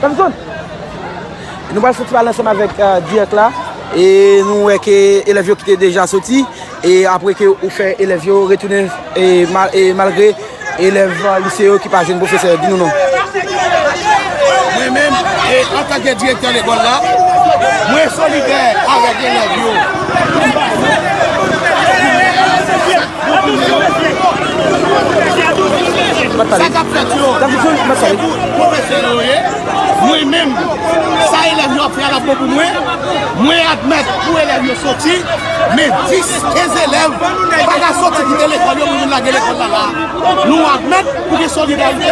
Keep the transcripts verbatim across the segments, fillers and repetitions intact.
Samson, nou pral fouti pale ansanm avèk, eh, dirèk la. E nou wè ke elèv yo ki te deja soti. E apre ke ou fè elèv yo retounen, e mal-, e malgre elèv, eh, lise yo ki pa jwenn pwofesè, di nou non. Mwen menm, e antanke direktè lekòl la, mwen solidè avèk elèv yo. Sa k ap fèt yo, se pou pwofesè yo ye. Mwen menm, sa elèv yo ap fè a l ap bon pou mwen. Mwen admèt pou elèv yo soti, men dis, kenz elèv pa ka soti kite lekòl yo pou vin lage lekòl la la. Nou admèt pou gen solidarite.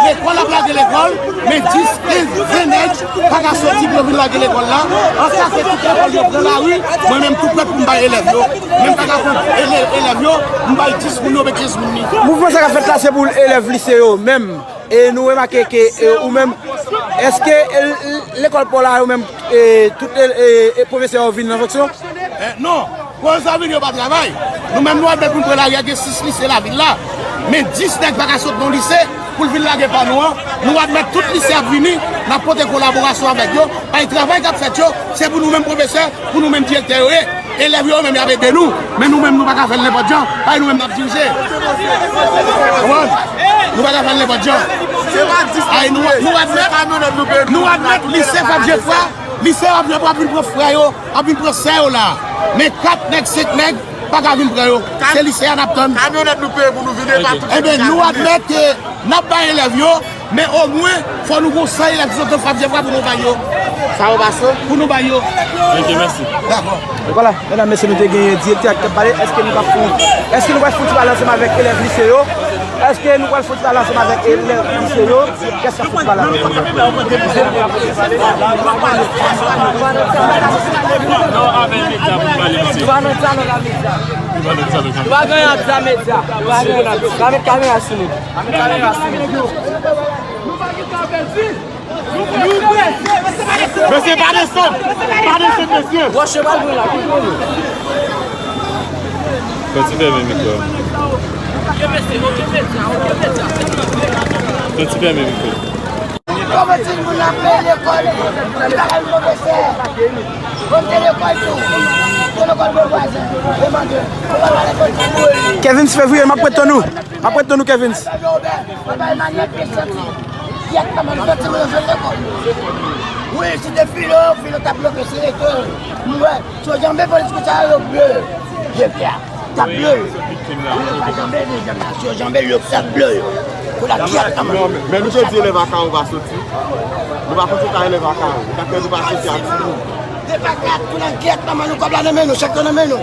Lekòl ap lage lekòl, men dis, kenz, ven nèg pa ka soti pou yo vin lage lekòl la. Antanke tout lekòl yo pran lari, mwen menm tou prèt pou m bay elèv yo. Men m pa ka pran ele-, elèv yo, m bay dis moun yo, oubyen kenz moun ni. Mouvman sa k ap fèt la, se pou elèv lise yo menm. E nou remake ke, e, ou menm, èske, e, lekòl pa w la, ou menm, e, tout, e, e, e, pwofesè yo vin nan fonksyon? Eh, non, pwofesè vin yo pa travay. Nou menm nou ap met moun pran lari a, gen sis lise lavil la. Men dis nèg pa ka sot nan lise pou l vin lage pa nou an. Nou admèt tout lise ap vini, n ap pote kolaborasyon avèk yo. Bay travay k ap fèt yo, se pou nou menm pwofesè, pou nou menm direktè yo ye. Elèv yo menm y ap ede nou, men nou menm nou pa ka fè l nenpòt jan, paske nou menm n ap dirije. Konprann? Nou pa ka fè l nenpòt jan. Ay, nou, nou admèt, nou admèt lise Fab Jefra, lise Fab Jefra ap vin pran frè yo, ap vin pran sè yo la. Men kat nèg, senk nèg pa ka vin pran yo. Se lise a n ap tann. Kamyonèt nou peye pou nou vin, e pa tout. Ebyen, nou admèt ke n ap bay elèv yo, men omwen, fò nou gon san elèv ki sot nan Fab Jefra pou nou bay yo. Sa yo pase? Pou nou bay yo. Ok, mèsi. Dakò. Vwala, medam, mesye, nou te genyen direktè a ki t ap pale. Èske nou pral fè, èske nou pral fouti pale ansanm avèk elèv lise yo? Èske nou pral fouti pale ansanm avèk elèv lise yo? Kèk sa fouti pale avèk yo? Nou pa nan salon la medya. Nou pa nan salon la medya. Nou pa gen anta medya. Nou pa gen anta medya. Nou pa met kamera sou nou. Mesye, pa desann! Pa desann, mesye! Wòch yo pral pran la, ki pran nou? Fò ti fèmen mikwo a. Fò ti fèmen mikwo. Kòman timoun ap peye lekòl, li pa ka jwenn pwofesè? Bon, te lekòl tou. Te lekòl bon vwazen. Demande. Kevin Fevriye, m ap ret tann ou. M ap ret tann ou, Kevin. Papa Emmanuel te santi. Kiyès kòman nou santi nou jwenn lekòl? Wi, si te filo, filo t ap bloke, se reto. M wè, si yo janbe polis kousa yo ble. Direktè a, t ap ble. Wi, se viktim la. Wi, yo pa janbe, men janm la. Si yo janbe, yo t ap ble yo. Kou la kiyès kòman. Non, men, men nou te di elèv a Kawo pa soti. Nou pa konn se ta elèv a Kawo. Sa fè nou pa soti a di nou. Depakat pou nan gyèt nan men nou, kòb la nan men nou, chèk yo nan men nou.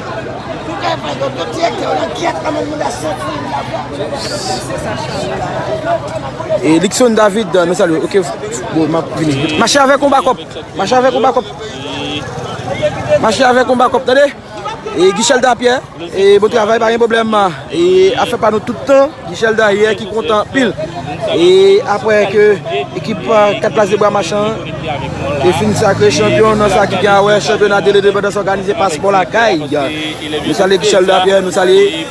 Tout kay fè yo, tout direktè yo nan gyèt nan men nou, moun la santi, moun la vwa. E Luckson David, nou salye. Ok, bon, m ap vini. Mache avèk yon bakòp. Mache avèk yon bakòp. Mache avèk yon bakòp, tande? E Guichelda Pierre, e bon travay, pa gen pwoblèm. E afè pa nou tout tan. Guichelda yè ki kontan anpil. E apre ke ekip, eh, kat plas de bwa machan te fin sakre chanpyon nan sa ki gen a wè chanpyona de lendepandans òganize pa Spò Lakay. Nou salye Guichelda Pierre, nou salye,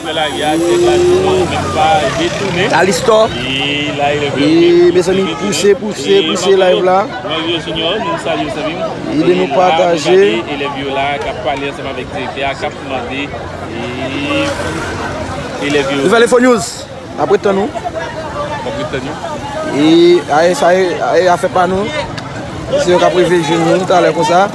eh, Alistò. E mezanmi, pouse, pouse, pouse live la. Ede nou pataje. Elèv yo la k ap pale ansanm avèk direktè a, k ap mande, e, elèv yo. Nouvèl Enfo News. N ap ret tann nou. N ap ret tann yo. E, aye, sa ye, aye, afè pa nou. Se yo k ap rive jwenn nou talè konsa.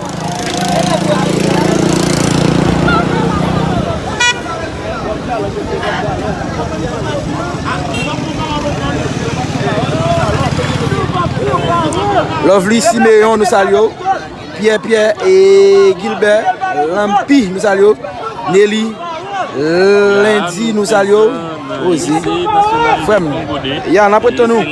Lovely Simeon, nou salye w. Pierre Pierre e Gilbert Lampi, nou salye w. Nelly Lendi, nou salye w. Oze. Frè m. Ya, n ap ret tann nou.